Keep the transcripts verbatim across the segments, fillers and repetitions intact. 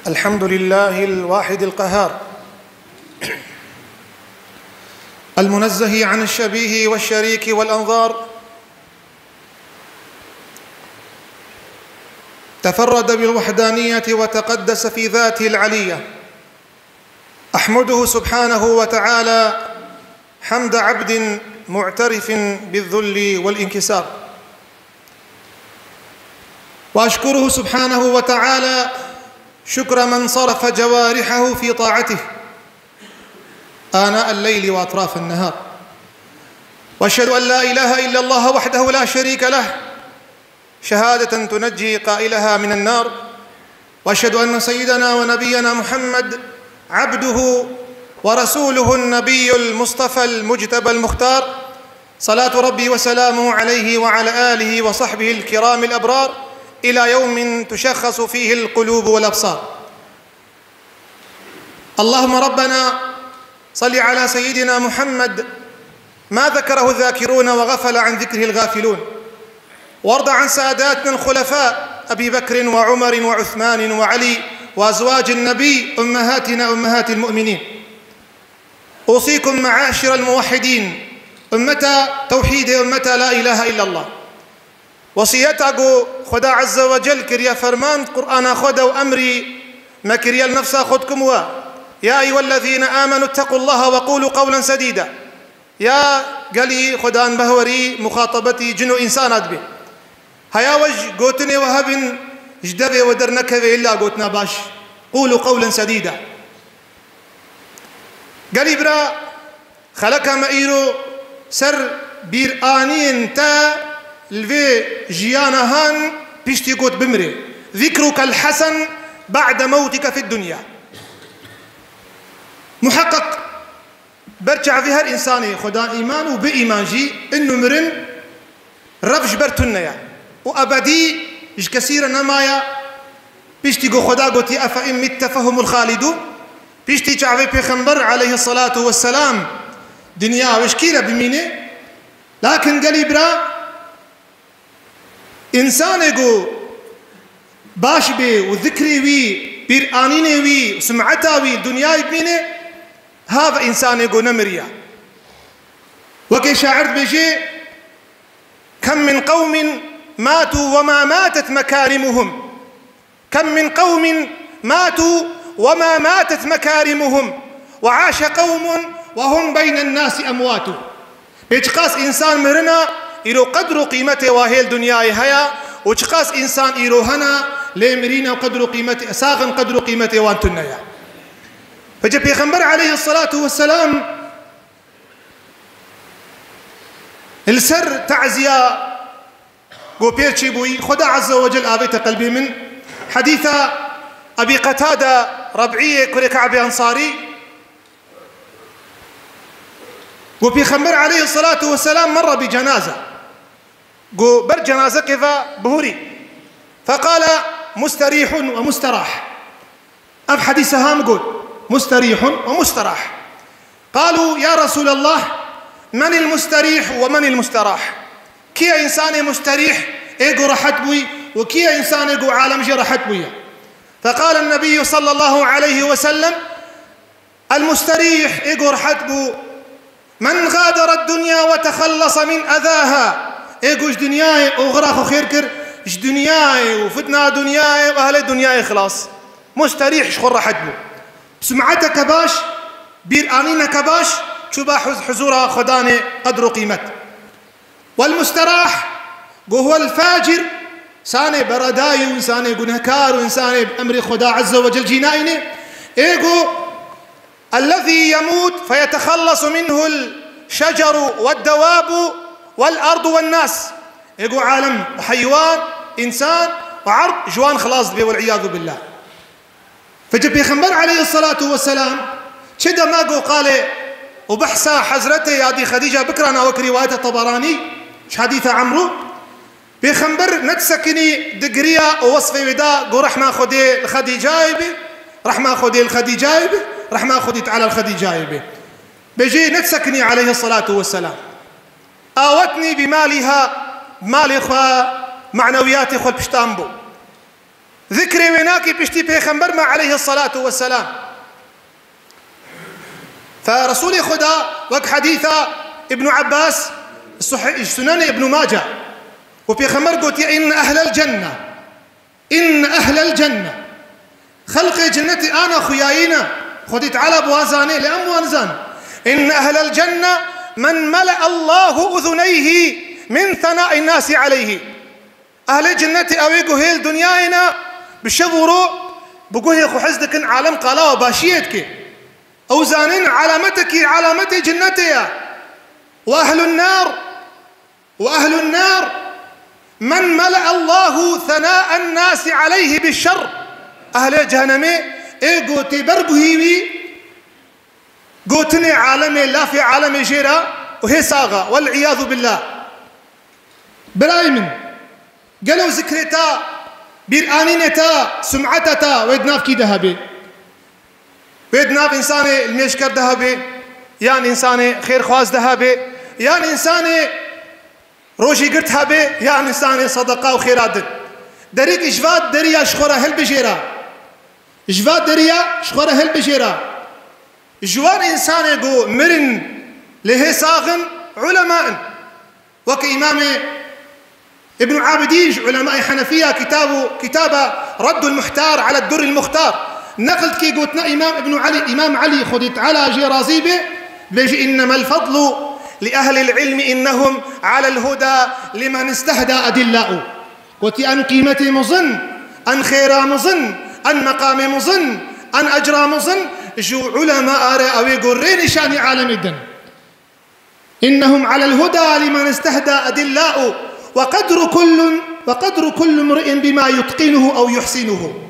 الحمد لله الواحد القهار، المنزه عن الشبيه والشريك والأنظار، تفرد بالوحدانية وتقدس في ذاته العلية. أحمده سبحانه وتعالى حمد عبد معترف بالذل والانكسار، وأشكره سبحانه وتعالى شكر من صرف جوارحه في طاعته آناء الليل وأطراف النهار، وأشهد أن لا إله إلا الله وحده لا شريك له، شهادة تنجي قائلها من النار، وأشهد أن سيدنا ونبينا محمد عبده ورسوله النبي المصطفى المجتبى المختار، صلاة ربي وسلامه عليه وعلى آله وصحبه الكرام الأبرار، إلى يوم تشخص فيه القلوب والأبصار. اللهم ربنا صل على سيدنا محمد ما ذكره الذاكرون وغفل عن ذكره الغافلون، وارض عن ساداتنا الخلفاء أبي بكر وعمر وعثمان وعلي وأزواج النبي أمهاتنا أمهات المؤمنين. أوصيكم معاشر الموحدين، أمة توحيد، أمة لا إله إلا الله. Wesiyeta ku Xweda Azze ve Cel kiriye ferman Qur'ana xwe de û emrî me kiriye li nefsa xwe dikim we. Ya eyyuhellezîne âmenû ittekullaha ve qûlû qewlen sedîda. Ya gelî Xwedan behwerî muxatabetî cin û însana dibe. Heya we ji gotinê we hebin, ji devê we dernekeve illa gotina baş. Qûlû qewlen sedîda. Gelî bira, xeleka me îro ser bîraniyên te li vê jiyana han piştî got bimirê. Zikrukel hesen ba'de mewtike fid dunya. Muheqeq ber çavê her însanê xwedan îman û bi îman jî in û mirin rev ji ber tune ye û ebedî ji kesî re nemaye. Piştî ku Xweda gotiye, "Efe in mitte fehumul xalidûn." Piştî çavê Pêxember aleyhissalatu vesselam dinya wê ji kî re bimîne? Lakin gelî bira, însanê ku baş bê û zikrê wî, bîranînê wî, sumeta wî dinyayê bimîne, ha ve însanê ku nemiriya. Wekê şair dibêje, "Kem min qewmin matu ve ma matet mekarimuhum." كم من قوم ماتوا وما ماتت مكارمهم، وعاش قوم وهم بين الناس أموات. Bê çiqas însan mirina, îro qedr û qîmetê wa hêl dinyayê heye û çiqas însan îro hene, lê mirîne û qedr û qîmetê, sax in, qedr û qîmetê wan tune ye. Vece Pêxember aleyhissalatu vesselam li ser teziya Go pêr çêbûyî, Xweda Azze ve Cel avête qelbê min. Hedîsa Ebî Qetade Reb'iyê kurê Ke'bê Ensarî. Go Pêxember aleyhissalatu vesselam merra bi cenaze. Go ber cenazekê ve bihurî. Feqale musterîhun ve musterah. Ev hedîse ham got, musterîhun ve musterah. Qalû, ya Resûlallah, menil musterîh ve menil musterah? Kî ye însanê musterîh, ê ku rehet bûyî, û kî ye însanê ku alem jê rehet bûye? Feqale Nebiyyû sallallahu aleyhi ve sellem, el musterîh, ê ku rehet bû, men gadere dunya ve tehellese min ezaha, ê ku ji dinyayê oxira xwe xêr kir, ji dinyayê û fitna dinyayê û ehlê dinyayê xilas. Musterîh ji xwe rehet bû. Sum'eteke baş, bîranîneke baş, çûba huz-, huzûra Xwedanê qedr û qîmet. Wel musterah, go huwel facir, însanê beredayî û însanê gunehkar û însanê bi emrê Xweda Azze ve Cel cî nayînê, ê go, ellezî yemût feyetehallesu minhul şeceru weddewâbu wel ardu wen nas. Ê go alem, heywan, însan û erd ji wan xilas dibe, wel iyâzu billah. Vece Pêxember aleyhissalatu vesselam çi dema go qalê û behsa Hezretê Yadî Xedîce bikirana wek rîwayeta Teberanî, ji hedîsa Emrû, Pêxember nedisekinî digiriya û wesfê wê da, go rehma Xwedê li Xedîcayê be, rehma Xwedê li Xedîcayê be, rehma Xwedî Teala li Xedîcayê be. Bêjê nedisekinî aleyhissalatu vesselam. Awetnî bi malîha, malê xwe, manewiyatê xwe li piştan bû. Zikrê wê nakî piştî Pêxember me aleyhissalatu vesselam. Fe Resûlê Xuda wek hedîsa Ibn Abbas, Suhe-, Sunenê Ibn Mace, û Pêxember gotiye, "İnne ehlel cenne, inne ehlel cenne." Xelqê cennetê ana xuyayî ne. Xwedî Teala bi wan zanê, lê em bi wan nizan. "İnne ehlel cenne men mele'allahu uzuneyhi min sena'in nasi aleyhi." Ehlê cennetê ew ê ku hêl dinyayê ne, bi şev û ro bi guhê xwe hez dikin, alem qala û başiyê dike. Ew zanin alametekî alametê cennetê ye. Ve ehlun nar, ve ehlun nar, men mele'allahu sena'en nasi aleyhi bi şer. Ehlê cehennemê ê ku tê ber guhî wî, gotinê alemê, lafê alemê jê re û hê sax e. Wel iyadu billah. Birayê min, gelo zikrê ta, bîranînê ta, sumeta ta wê di nav kî de hebe? Wê di nav însanê limêjker de hebe, yan însanê xêrxwaz de hebe, yan însanê rojî girt hebe, yan însanê sedeqa û xêra din. Derîk ji va deriya ji xwe re hilbijêre. Ji va deriya ji xwe re hilbijêre. Ji wan însanê ku mirin lê hê sax in, ulema in. Wek Îmamê Ibn Abidîn ji ulemayê Henefiya kitabu, kitaba Reddul Muhtar ala Durril Muhtar neql dike, gotina Îmam Ibn Elî, Îmam Elî Xwedî Teala jê razî be, dibêje, "İnnemel fadlu li ehlil ilmi innehum alel huda limen istehda edilla'u." Gotiye, en qîmetê mezin, en xêra mezin, en meqamê mezin, en ecra mezin ji ulema are ew ê ku rê nîşanî alemê din. "İnnehum alel huda limen istehda edilla'u ve qedru kullun, ve qedru kullu mri'in bima yutqinuhu ew yuhsinuhu."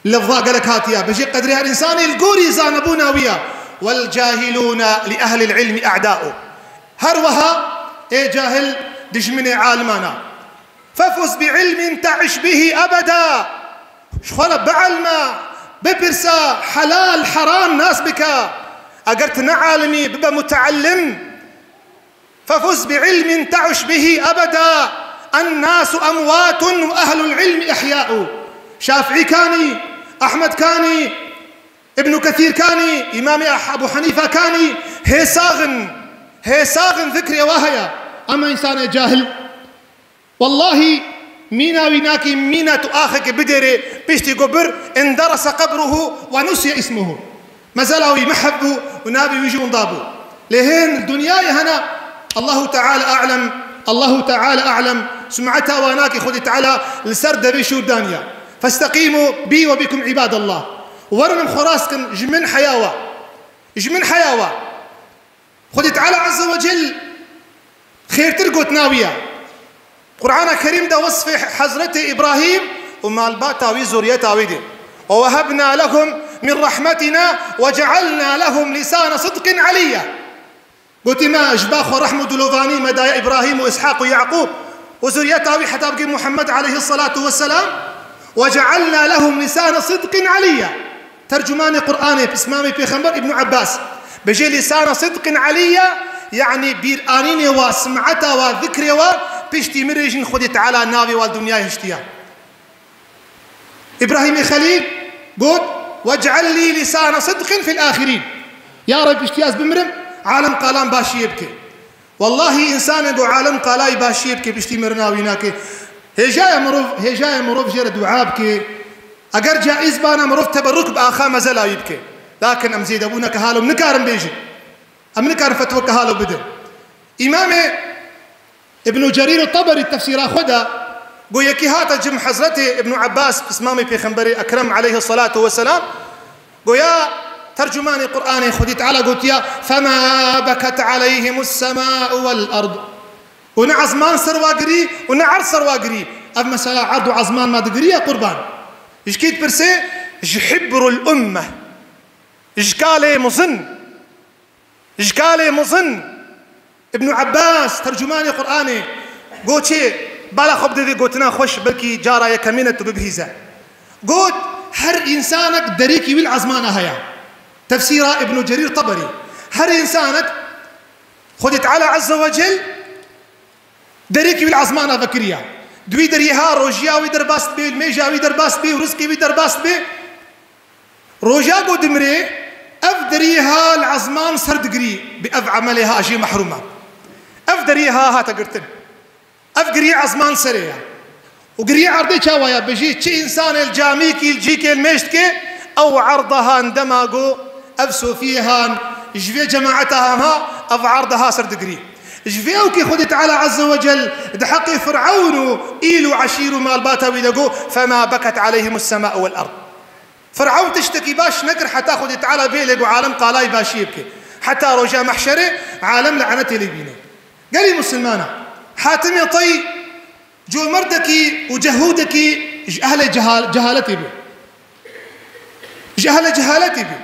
Lefza gelek hatiye. Bêje, qedrê her însanê li gorî zanebûna wî ye. "Wel cahilûne li ehlil ilmi a'da'u." Her wiha ê cahil dijminê aliman e. "Fefuz bi ilmin ta'iş bihi ebeda." Ji xwe re bielme, bipirse, helal, heram nas bike. Eger tu nealimî, bibe muteellim. "Fefuz bi ilmin ta'iş bihi ebeda. En nasu emwatun ve ehlul ilmi ihya'u." Şafîî kanî, Ehmed kanî, Ibn Kesîr kanî, Îmamê Ah-, Ebu Henîfe kanî, hê sax in, hê sax in zikrê wa heye. Ema însanê cahil, wellahî, mîna wî nakî mîna tu axekê bidêrê, piştî ku bir, inderese qebruhu ve nusiye ismuhu. Mezela wî mehf bû û navê wî jî winda bû. Lê hên li dinyayê hene, Allahu Teala a'lem, Allahu Teala a'lem, sumeta wa nakî Xwedî Teala li ser devê şûr daniye. "Festeqîmû bî ve bikum ibadallah." Werin em xwe rast kin ji min heya we. Ji min heya we. Xwedî Teala Azze ve Cel xêrtir gotina wî ye. Qur'ana Kerîm de wesfê Hezretê Îbrahîm û malbata wî, zuriyeta wî dê. "Ve wehebna lehum min rahmetina ve cealna lehum lisane sidqin aliyya." Gotî, me ji ba xwe rehm û dilovanî me daye Îbrahîm û Îshaq û Yaqûb û zuriyeta wî heta bigê Muhammed aleyhissalatu vesselam. "Ve cealna lehum lisane sidqin aliyya." Tercumanê Qur'anê, pismamê Pêxember Îbn Abbas, bêje, "Lîsana sidqin aliyya", yanî bîranînê wa, simeta wa, zikrê wa, piştî mirê jîn Xwedê Teala navê wa li dinyayê hiştiya. Îbrahîmê Xelîl got, "Wec'el lî lîsana sidqin fil axirîn." Ya Reb, piştî ez bimirim, alem qalan başiyê bike. Wellahî, însanê ku alem qalayî başiyê bike, piştî mirina wî nake. Hêjayê mirov, hêjayê mirov jê re dua bike. Eger caiz bana mirov teberruk bi axa mezela wî bike. Lakin em zêdebûneke halo em nikarin bêjin. Em nikarin fetweke halo bidin. Îmamê Îbnû Cerîr Teberî tefsîra xwe de got, yekî hate cim Hezretê Îbnû Ebbas, pismamê Pêxemberê Ekrem aleyhisselatu vesselam, Goya tercumanê Qur'anê Xwedî Teala gotiya, "Fema beket aleyhimus sema'u vel erd." Û ne ezman ser wa girî û ne erd ser wa girî. Ev mesela erd û ezman me digiriye qurban. Ji kî dipirsê? Ji hibrul umme. Ji kalê mizin. Ji kalê mizin. Îbnû Ebbas, tercumanê Qur'anê, got çi? Bala xwe bide vê gotina xweş, belkî cara yekemîn e tu bibihîze. Got, her însanek derîkî wî li ezmana heye. Tefsîra Îbnû Cerîr Teberî. Her însanek Xwedê Teala Azze ve Cel derîkî wî li ezmana vekiriye. Di wî deriyê ha rojiya wî derbas dibe, mêja wî derbas dibe û rizqê wî derbas dibe. Roja ku dimrê, ev deriyê ha li ezman ser digirî, bi ev emelê ha jê mehrûm e. Ev deriyê ha hate girtin. Ev giriyê ezman serê ye. Û giriyê erdê çawa ye? Bijî çi însanê li camîkî, li cîkê li mêj dike, ew erda han dema ku ev sofiyê han ji vê cemaeta han ha, ev erda ha ser digirî. Ji vê ewkê Xwedê Teala Azze ve Cel di heqê Fir'ewn û îl û eşîr û malbata wî de got, "Fema beket aleyhimus sema'u vel erd." Fir'ewn tiştekî baş nekir heta Xwedê Teala bê lê got alem qalayî başiyê bike. Heta roja mehşerê alem lanetê lê bîne. Gelî Musulmana, Hatimê Tey comerdekî û cehûdekî ji ehlê cehal-, cehaletê bû. Ji ehlê cehaletê bû.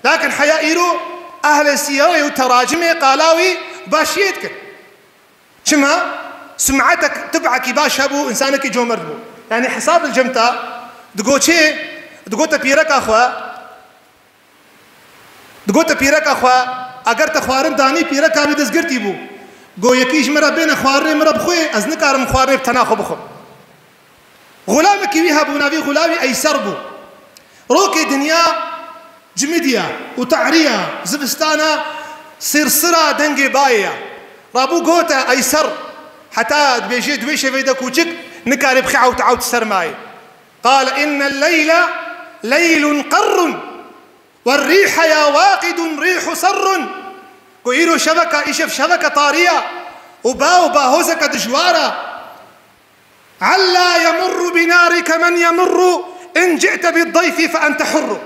Lakin heya îro ehlê sîyerê û teracimê qala wî başiyê dikin. Çima? Sum'etek, tib'ekî baş hebû, însanekî comerd bû. Yanî hesab li cem ta, digot çê, digote pîreka xwe, digote pîreka xwe, eger te xwarin danî, pîreka wî destgirtî bû. Got, yekî ji min re bêne xwarinê min re bixwe, ez nikarim xwarinê bi tena xwe bixwim. Xulamekî wî hebû, navê xulamî Eyser bû. Rokê dinya cimidiya û tahriya zivistana sêrsira dengê bayê ya. Rabû gote Eyser, heta dibêje di wê şevê de kûçik nikare bixe ewt ewt sermayê. Qale innel leyla leylun qerrun. Werrîhe ya waqidun rîhu serrun. Ku îro şeveka, îşev şeveka tariya û ba û bahozeke dijwara. Alla yemurru binarike men yemurru in ci'te biddeyfi fe ente hurru.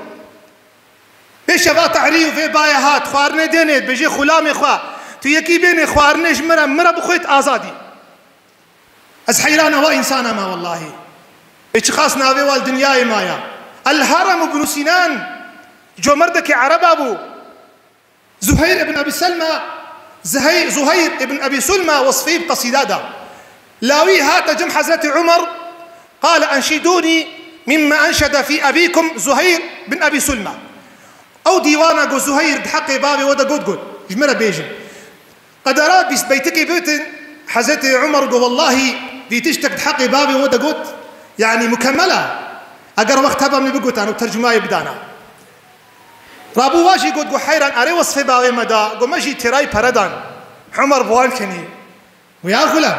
Vê şeva tehrî û vê bayê hat, xwarinê dênê, dibêjê xulamê xwe, tu yekî bênê xwarinê ji min re, min re bixwêt azadî. Ez heyrana wa însana me wellahî. Ê çiqas navê wa li dinyayê maya. El Harem Ibn Sînan, comerdekî ereba bû. Zuheyr ibn Ebî Selma, Zuhey-, Zuheyr ibn Ebî Sulma wesfî bi qesîda da. Lawî hate cem Hezretî Umer, qale enşidûnî mimme enşede fî ebîkum Zuheyr bin Ebî Sulma. Ew dîwana ku Zuheyr di heqê bavê we de got, got, ji min re bêjin. Qedera bîst beytikê bitin, Hezretî Umer got, wellahî vî tiştek di heqê bavê we de got, yanî mukemmel e. Eger wext heba min bigotan û tercumayê bidana. Rabû wa jî got, got, heyran, erê wesfê bavê me da, got, me jî têrayî pere dan. Umer bi wan kenî. Got, ya xulam,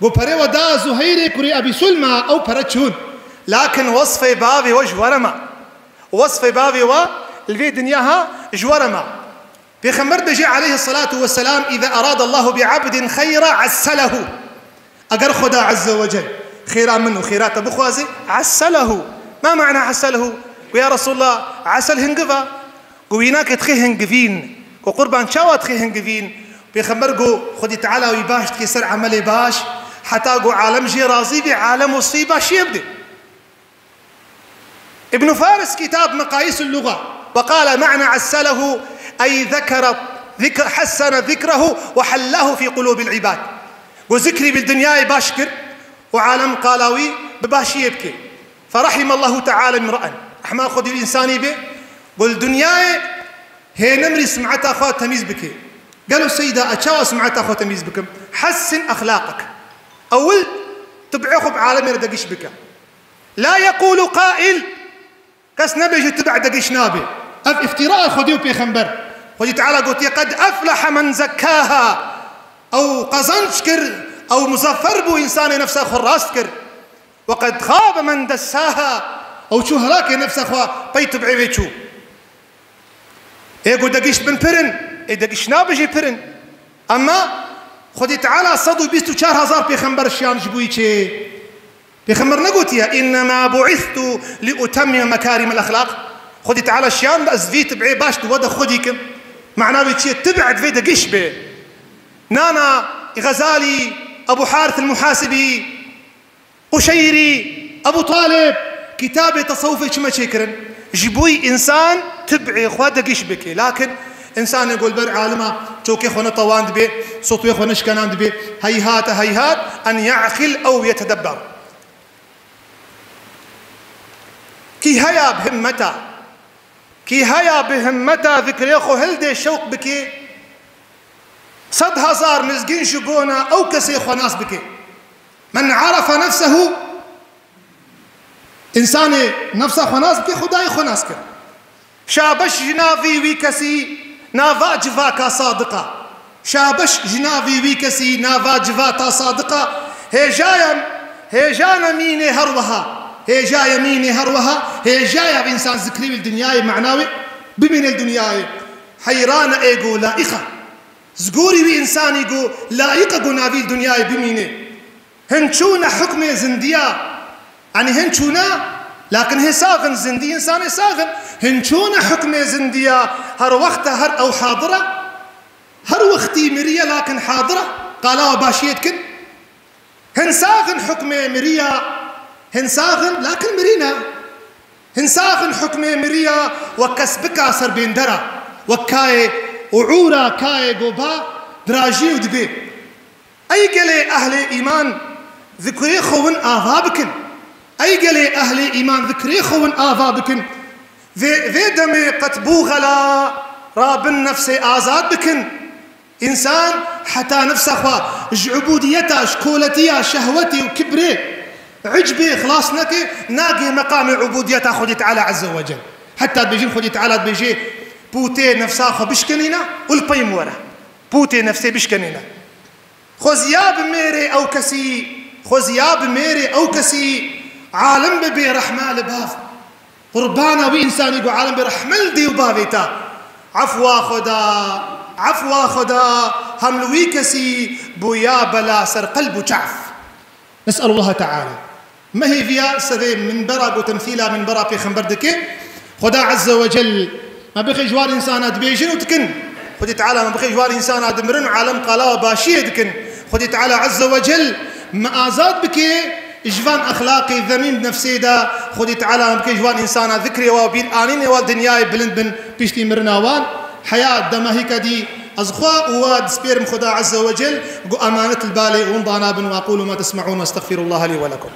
got, perê we da Zuheyrê kurê Ebî Sulma, ew pere çûn. Lakin wesfê bavê we ji we re ma. Wesfê bavê we li vê dinya ha ji we re ma. Pêxember dibêje aleyhisselatu vesselam, "Îza erada Allahu bi abdin xeyra asselehu." Eger Xuda Azze ve Cel xêra min û xêra te bixwaze, asselehu. Ma mana asselehu? Got, ya Resulallah, esel hingiv e. Got, wîna ke dixê hingivîn. Got, qurban çawa dixê hingivîn? Pêxember got, Xwedî Teala wî baş dike ser emelê baş, heta got alem jê razî be, alem wesfî başiyê bide. Ibn Faris kitab Meqayîsul Luga ve qale ma'na esselehu ey zekere zikr-, hessene zikrehu ve hallahu fî qulûbil îbad. Got zikrî bil dinyayê baş kir û alem qala wî bi başiyê bike. Ferahimallahu teala imraen. Rehma Xwedî li însanî be, got li dinyayê hê nemrî sumeta xwe temîz bike. Gelo seyda, ez çawa sumeta xwe temîz bikim? Hessin exlaqek. Ewil tib'ê xwe bi alemê re degiş bike. La yekulu qail, kes nebêje tib'a degiş nabe. Ev îftira e Xwedê û Pêxember. Xwedî Teala gotiye, "Qed efleha men zekkaha." Ew qazanç kir, ew muzaffer bû, însanê nefsa xwe rast kir. "Ve qed xabe men dessaha." Ew çû helakê nefsa xwe pey tib'ê wê çû. Ê ku degiş bin pirin, ê degiş nabe jî pirin. Ama Xwedî Teala sed û bîst û çar hezar pêxember şiyan ji bo wî çê. Pêxember negotiye, "Innema bu'istu li utemmime mekarimel exlaq." Xwedî Teala şiyan ez vî tib'ê baş di we de xwedî kim. Mana wê çi ye? Tib'e divê degiş be. Nana Xezalî, Ebu Harith el-Muhasibî, Quşeyrî, Ebu Talib, kitabê tesewufê çi me çêkirin? Ji bo însan tib'ê xwe degiş bike. Lakin însanê golber alima çokê xwe ne tawan dibe, sotwê xwe ne şikenan dibe. Heyhat, heyhat en ya'qil ew yetedebber. Kî heya bi himmeta, kî heya bi himmeta fikrê xwe hilde şewq bike, sed hezar mizgîn ji bona ew kesê xwe nas bike. Men arafa nefsehu, însanê nefsa xwe nas bike, Xwedayê xwe nas kir. Şabeş ji navî wî kesî nava civaka sadiqa. Şabeş ji navî wî kesî nava civata sadiqa. Hêjayem, hêja nemînê her wiha. Hêjayem mînê her wiha. Hêjaya însan zikrî wî li dinyayê, mena wê bimîne li dinyayê. Heyrane ê go laîqa. Zgorî wî însanî go laîqa go navî li dinyayê bimîne. Hin çûne hukmê zindiya. Yanî hin çûne, lakin hê saxin zindî, însanê saxin. Hin çûne hukmê zindiya, her wexta her ew hadir e, her wextî miriye, lakin hadir e, qala we başiyê dikin. Hin saxin hukmê miriya, hin saxin, lakin mirîne. Hin saxin hukmê miriya, wek kesbika serbêndera, wek kayê û ûra kayê goba dirajî û dibê. Ey gelê ehlê îman, zikrê xwe win ava bikin. Ey gelê ehlê îman, zikrê xwe win ava bikin. Vê, vê demê qet bû xela rabin nefsê azad bikin. Însan heta nefsa xwe ji ubûdiyeta, ji koletiya, şehwetê û kibrê, icbê xilas neke, nagê meqamê ubûdiyeta Xwedê Teala Azze ve Cel. Heta dibêjin Xwedê Teala dibêje, pûtê nefsa xwe bişkenîne û li pey min were. Pûtê nefsê bişkenîne. Xweziya bi mêrê ew kesî, xweziya bi mêrê ew kesî, alim bibe rehme li bav. Qurbana wî însanî ku alim be rehme li dê û bavê te. Efwa Xweda, efwa Xweda, hem li wî kesî bûya bela ser qelb û çav. Nes'elullaha Teala. Me hêviya serê minbera ku temsîla minbera pêxember dike. Xweda Azze ve Cel me bixê ji wan însana dibêjin û dikin. Xwedê Teala me bixê ji wan însana dimirin û alem qala başiyê dikin. Xwedê Teala Azze ve Cel me azad bike ji van exlaqê zemîn nefsê de. Xwedê Teala me bike ji wan însana zikrê wa û bîr anînê wa dinyayê bilind bin piştî mirina wan. Heya demahîka dî ez xwe û we dispêrim Xweda Azze ve Cel ku emanet li balê û windana bin. Ve aqulu ma tesma'un ve estexfirullaha li ve lekum.